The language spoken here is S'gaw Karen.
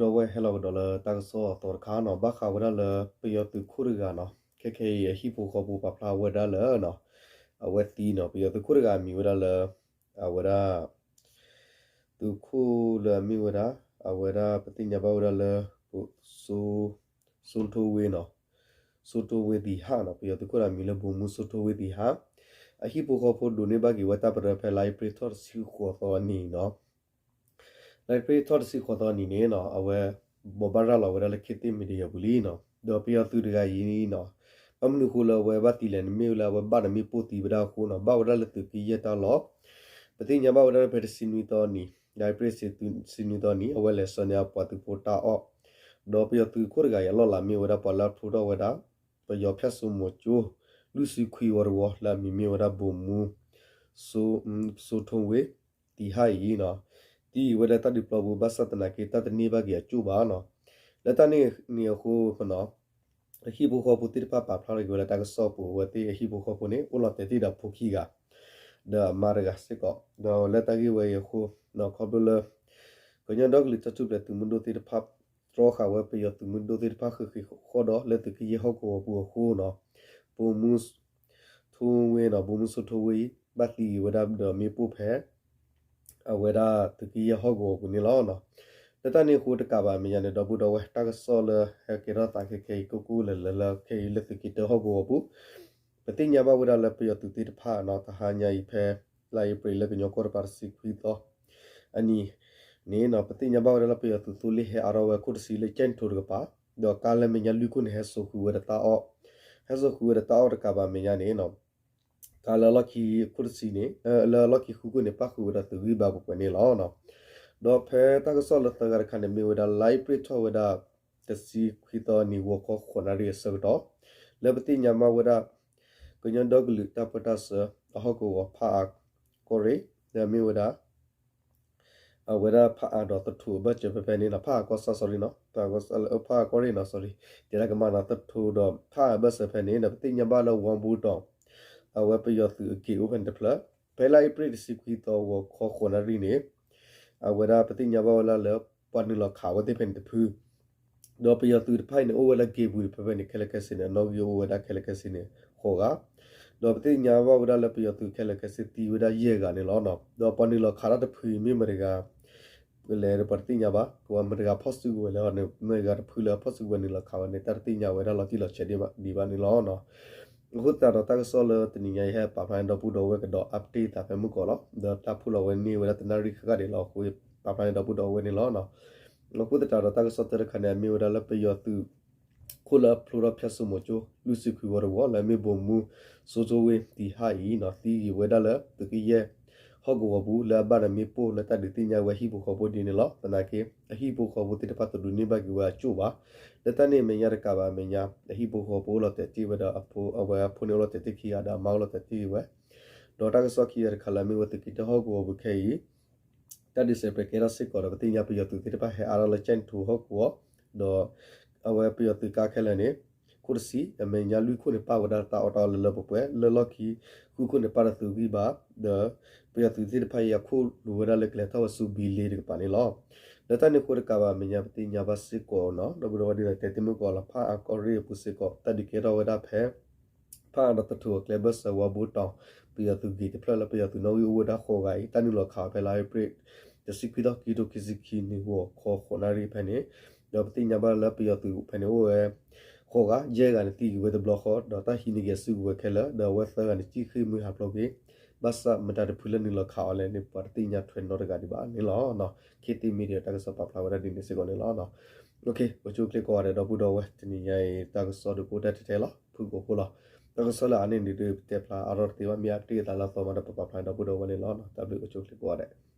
ဒီပုၢ်ဒီဝဲၢ် ဟဲလီၤကဒီးလၢတၢ်ကစီၣ်အသီတခါနီၤ, ဘၣ်ဃးဝဲဒၣ်လၢပယီၤသုးခိၣ်တဂၤနီၤ, ခဲခဲအံၤအဟံၣ်ဖိဃီဖိပာ်ဖျါဝဲဒၣ်လၢ အဝဲသံနီၤ, ပယီၤသုးခိၣ်တဂၤအမံၤဝဲဒၣ်လၢ အဝဲဒၣ် သုးခိၣ်လၢအမ့ၢ်ဝဲဒၣ် အဝဲဒၣ်ပသ့ၣ်ညါဘၣ်ဝဲဒၣ်လၢ စိထိဝ့နီၤ, စိထိဝ့သံဟါနီၤ, ပယီၤသုးခိၣ်တဂၤအမံၤလၢ ဗိုလ်မှူးစိထိဝ့သံဟါ, အဟံၣ်ဖိဃီဖိဒိးန့ၢ်ဘၣ်က့ၤဝဲတၢ်ပရၢဖဲလါအ့ဖြ့ၣ်ထီၣ်တဆံဃိးသီအနံၤနီၤ လါအ့ဖြ့ၣ်ထီၣ်တဆံဃိးသီအနံၤန့ၣ်နီၤ, အဝဲ ဘိးဘၣ်ရၤလီၤဝဲဒၣ်လၢ ခေတ်သစ်မီဒီယာပူၤလံနီၤ, ဒီးပယီၤသုးတဂၤအံၤနီၤ, ဘၣ်မနုၤအဃိလၢအဝဲဘၣ်သံလဲၣ်န့ၣ် မ့ၢ်ဝဲလၢအဝဲဘၣ်ဒီးမ့ၣ်ပိၢ်သံဝဲဒၣ်အဃိနီၤ, ဘၣ်ဝဲဒၣ်လၢသုးက့ယဲၢ်တၢ်လီၢ်, ပသ့ၣ်ညါဘၣ်ဝဲဒၣ်လၢဖဲတဆံနွံသီအနံၤ, လါအ့ဖြ့ၣ်တဆံနွံသီအနံၤ အဝဲလဲၤဆှၢန့ၢ်အပှၤသုးဖိတၢ်အီၣ်, ဒီးပယီၤသုးခိၣ်တဂၤအံၤအလီၢ်လၤမ့ၢ်ဝဲဒၣ်ပှၤလၢအဖျိထီၣ်ဝဲဒၣ် ပယီၤဖၠၣ်စိမိၤကၠိ လွံၢ်ဆံခွံဝီတဝီ လၢအမံၤမ့ၢ်ဝဲဒၣ် ဗိုလ်မှူး စိထိဝ့ သံဟါအံၤနီၤ, သံဝဲဒၣ်တၢ်ဒုးပျီပူၤ ဘၣ်ဆၣ်သနာ်က့ တၢ်တန့ၢ်ဘၣ်က့ၤအကၠိၣ်ဘၣ်နီၤ, လၢတၢ်န့ၣ်န့ၣ်အဃိနီၤ, အဟံၣ်ဖိဃီဖိသ့ၣ်တဖၣ်ပာ်ဖျါထီၣ်က့ၤဝဲလၢတၢ်ကစီၣ်ပူၤ အဝဲသ့ၣ်အဟံၣ်ဖိဃီဖိန့ၣ် အိၣ်လီၤတဲာ်တ့ၢ်ဒီးဖိခံဂၤ ဒီးအမါတဂၤစ့ၢ်ကီး, ဒီးလၢတၢ်ဂ့ၢ်ဝဲအံၤအဃိနီၤ, ခီဖျိလၢ ကညီဒီကလုာ်တၢ်ထူၣ်ဖျဲးသုးမုၢ်ဒိၣ်သ့ၣ်တဖၣ် တြီဃာ်ဝဲပယီၤသုးမုၢ်ဒိၣ်သ့ၣ်တဖၣ်ဃ့ၢ်ဃ့ၢ်ဃီဒီး လၢသုးက့ယဲၢ်ဟီၣ်ကဝီၤပူၤအဃိနီၤ, ဗိုလ်မှူး ထိဝ့နီၤ, ဗိုလ်မှူးစိထိဝ့အံၤ ဘၣ်သံက့ၤဝဲဒၣ်ဒီးမ့ၣ်ပိၢ်ဖဲ အဝဲဒၣ်သုးက့ယဲၢ်ဟီၣ်ကဝီၤပူၤန့ၣ်လီၤ. လၢတၢ်န့ၣ်အဃိတကးဘၣ်အမဲာ်ညါန့ၣ် ဒီပုၢ်ဒီဝဲၢ် တၢ်ကစီၣ်လၢဟဲကဲထီၣ်သးခဲခဲအံၤ ကိၢ်ကိၢ်လၢၤလၢၤလၢခဲအံၤလၢသုးက့တၢဟီၣ်ကဝီၤပူၤ ပသ့ၣ်ညါဘၣ်ဝဲဒၣ်လၢပယီၤသုးသ့ၣ်တဖၣ်နီၤ တဟါညါအံၤဖဲ လါအ့ဖြ့ၣ်လၢကညီကီၢ်တပၤတဆံခွံသီ အနံၤန့ၣ်နီၤ ပသ့ၣ်ညါဘၣ်ဝဲဒၣ်လၢပယီၤသုးသိလ့ၣ်ဟဲအါထီၣ်ဝဲခိၣ်တဆံလၢကၠဲၣ်နထိတကပၤ ဒီးကါလၢမဲာ်ညါလွံၢ်ခိၣ်န့ၣ် ဟဲစိာ်ဃုာ်ဝဲဒီးတၢ်အီၣ် ဟဲစိာ်ဃုာ်ဝဲဒီးတၢ်အီၣ်တကးဘၣ်အမဲာ်ညါန့ၣ်နီၤ ကါလၢအလီၢ်ခံခိၣ်တဆံန့ၣ် လၢအလီၢ်ခံဃုခိၣ်န့ၣ် ပၣ်ဃုာ်ဝဲဒီးသုးဂံၢ်ဘါပှဲၤပှဲၤန့ၣ်လီၤ. ဒီးဖဲတၢ်ကစီၣ်လၢသၢဂၤတခါန့ၣ် မ့ၢ်ဝဲဒၣ်လါအ့ဖြ့ၣ်ထီၣ်ဝဲဒၣ် တဆံခွံသီနံၤ ဂီၤခီဃိးနၣ်ရံၣ်အဆၢကတီၢ် လၢပသ့ၣ်ညါဘၣ်ဝဲဒၣ် ကညီဒီကလုာ်တၢ်ပၢတၢ်ဆှၢ အဟီၣ်ကဝီၤဖးအါကီၢ်ရ့ၣ် လၢအမ့ၢ်ဝဲဒၣ် အဝဲဒၣ်ဖးအါဒီးသထူအဘၢၣ်စၢၤဖဲဖဲန့ၣ်နီၤ ဖးအါကီၢ်ဆၣ် sorry နီၤ ဖးအါကီၢ် ဖးအါကီၢ်ရ့ၣ်နီၤ sorry တဲဒၣ်ကမၣ်နီၤ သထူဒီးဖးအါဘၢၣ်စၢၤဖဲန့ၣ် ဒီးပသ့ၣ်ညါဘၣ်လၢဝီဘူတီၤ အဝဲပယီၤသုးအက့ၤအိၣ်ဖဲန့ၣ်တဖျၢၣ် ဖဲလါအ့ဖြ့ၣ်တဆံခွံသီဂီၤခီဃိးနၣ်ရံၣ်န့ၣ် အဝဲဒၣ်ပသ့ၣ်ညါဘၣ်ဝဲဒၣ်လၢ ပှၤနုာ်လီၤခးဝဲသ့ၣ်ဖဲန့ၣ်တဖု ဒီးပယီၤသုးတဖၣ်အံၤန့ၣ် အိၣ်ဝဲလၢက့ၤပူၤန့ၣ် ဖဲဖဲန့ၣ် ခဲလၢာ်ခဲဆ့န့ၣ် အနီၣ်ဂံၢ်အိၣ်ဝဲဒၣ်ခဲလၢာ်ခဲဆ့န့ၣ် ဃိးဂၤ ဒီးပသ့ၣ်ညါဘၣ်ဝဲဒၣ်လၢပယီၤသုးခဲလၢာ်ခဲဆ့သံဝဲဒၣ်ယဲၢ်ဂၤန့ၣ်လီၤ. ဒီးပှၤနုာ်လီၤခးတၢ်တဖုအံၤမ့ၢ်မတၤတဂၤ လဲၣ်ဒီးပှၤတသ့ၣ်ညါဘၣ် ပှၤမတၤတဂၤဖီၣ်စုကဝဲၤလဲၣ် မတၤတဂၤတဖုလၢအဖီၣ်စုကဝဲၤနုာ်လီၤခးဝဲန့ၣ် တၢ်တသ့ၣ်ညါဝဲဒၣ်လီၤတံၢ်လီၤဆဲးဒံးဘၣ်န့ၣ်လီၤ. အဃိသတးဒီးတၢ်ကစီၣ်လၢတနံၤညါအံၤဟဲပာ်ဖျါန့ၣ် ဒီပုၢ်ဒီဝဲၢ်ကဒီး update သးဖဲမုၢ်ကီးလီၤ. ဒီးတၢ်ဖုၣ်လီၤဝဲန့ၢ်ဝဲဒၣ်တနၣ်ရံၣ်ဃၣ်ဃၣ်ဒံးလီၤအဃိ ပာ်ဖျါန့ၣ်ဒီပုၢ်ဒီဝဲၢ်န့ၣ်လီၤ. အဃိသတးဒီးတၢ်ကစီၣ်သၢတခါန့ၣ် အမ့ၢ်ဝဲဒၣ်လၢပယီၤသုး ခိၣ်လၢအဖျိထီၣ်ဖၠၣ်စိမိၤကၠိ လွံၢ်ဆံခွံဝီတဝီ လၢအမ့ၢ်ဗိုလ်မှူး စိထိဝ့သံဟါအံၤနီၤ သံဂ့ၤဝဲဒၣ်လၢ သုးက့ယဲၢ် ဟီၣ်ကဝီၤပူၤ လၢအဘၣ်ဒီးမ့ၣ်ပိၢ်လၢတၢ်ဒုးသ့ၣ်ညါဝဲဟံၣ်ဖိဃီဖိဒ်န့ၣ်လီၤ. သနာ်က့ အဟံၣ်ဖိဃီဖိသ့ၣ်တဖၣ်တဒိးန့ၢ်ဘၣ်က့ၤဝဲအကၠိၣ်ဘၣ်. လၢတၢ်န့ၣ်အမဲာ်ညါတကးဘၣ်အမဲာ်ညါ အဟံၣ်ဖိဃီဖိအိၣ်လီၤတဲာ်တ့ၢ်ဝဲဒၣ်အဖိ အဝဲအဖိန့ၣ်အိၣ်လီၤတဲာ်တ့ၢ်ခံဂၤဒီးအမါအိၣ်လီၤတဲာ်တ့ၢ်ဝဲ ဒီးတၢ်ကစီၣ်ခံဂၤတခါလၢအမ့ၢ်ဝဲသုးက့တၢဟီၣ်ကဝီၤပူၤခဲအံၤ တၢ်ဒုးစဲးပြဲးကဲထီၣ်စ့ၢ်ကီးဒီး ပသ့ၣ်ညါပယီၤသုးသ့ၣ်တဖၣ်ဟဲအါထီၣ်လၢကၠဲၣ်နထိဟီၣ်ကဝီၤ ဒီး အဝဲပယီၤသုးကါခဲလၢာ်န့ၣ် ခိၣ်တဆံ အမဲာ်ညါလွံၢ်ခိၣ်န့ၣ် ပၣ်ဝဲဒၣ်တၢ်အီၣ်တၢ်အီလၢလၢပှဲၤပှဲၤ လၢလီၢ်ခံဃုခိၣ်န့ၣ် ပၣ်ဒီးသုးဂံၢ်ဘါ ဒီးပယီၤသုးသ့ၣ်တဖၣ်အံၤအခိၣ်လိၤဝဲဒၣ်လၢကလဲၤထီၣ်ဝဲဆူဘံလ့တကပၤန့ၣ်လီၤ. လၢတၢ်န့ၣ်အဃိတကးဘၣ်အမဲာ်ညါ ပသ့ၣ်ညါဘၣ်စ့ၢ်ကီးနီၤ ဒီပုၢ်ဒီဝဲၢ်ဒ်သိးတဲတ့ၢ်မုၢ်ကီးလီၤ ဖးအါကီၢ်ရ့ၣ်အပူၤစ့ၢ်ကီး တၢ်ဒုးကဲထီၣ်ဝဲဒၣ်ဖဲ ဖးအါဒီးသထူအကျဲဘၢၣ်စၢၤဝီဘူတီၤ ပယီၤသုးဂ့ၤတဖျၢၣ်လၢပယီၤသုးနီၣ်ဂံၢ်အိၣ်ဝဲဒၣ်ဃိးဂၤအံၤ တၢ်နုာ်လီၤခးအီၤဖဲလါအ့ဖြ့ၣ် တဆံခွံသီ ခံကထိခံဆံခံနံၣ် ဂီၤခီဃိးနၣ်ရံၣ်ဖဲန့ၣ် ဒီးပသ့ၣ်ညါဘၣ်လၢပယီၤသုးဖဲန့ၣ်အိၣ်ဝဲ ဃိးဂၤ ယဲၢ်ဂၤန့ၣ်သံကွံာ်ဝဲတဘျီဃီ ဒီးတၢ်ဟံးန့ၢ်က့ၤအစုကဝဲၤခဲလၢာ် ဒီးအဝဲသၢဂၤန့ၣ် ကံၣ်ဃ့ၢ်မှံဟးဖျိးက့ၤ ဘၣ်ဆၣ်မတၤတဖုလၢနုာ်လီၤခးအီၤလဲၣ်န့ၣ် ပှၤတသ့ၣ်ညါထွဲနီတဂၤဒံးဘၣ်န့ၣ်လီၤ. ခေတ်သစ်မီဒီယာ တၢ်ကစီၣ်ပာ်ဖျါဝဲဒၣ်ဒ်န့ၣ်စ့ၢ်ကီးန့ၣ်လီၤ. အိၣ်ခ့ အိၣ်ဆူၣ်အိၣ်ချ့ကိးဂၤဒဲး ဒီပုၢ်ဒီဝဲၢ် တနံၤညါအံၤ တၢ်ကစီၣ်ဒုးကအိၣ်တၢ်ထဲထဲလီၤ ဖုၣ်ကိာ်ဖိလီၤ. တၢ်ကစီၣ်လၢအါန့ၢ်ဒံးဒုး ပတဲဖျါအါထီၣ်တသ့ဘၣ် မ့ၢ်အါတက့ၢ်အသးလၢအသီမးဒီး ပပာ်ဖျါန့ၣ်ဒီပုၢ်ဒီဝဲၢ်န့ၣ်လီၤ. တၢ်ဘျုးအိၣ်ဆူၣ်အိၣ်ချ့ကိးဂၤဒဲး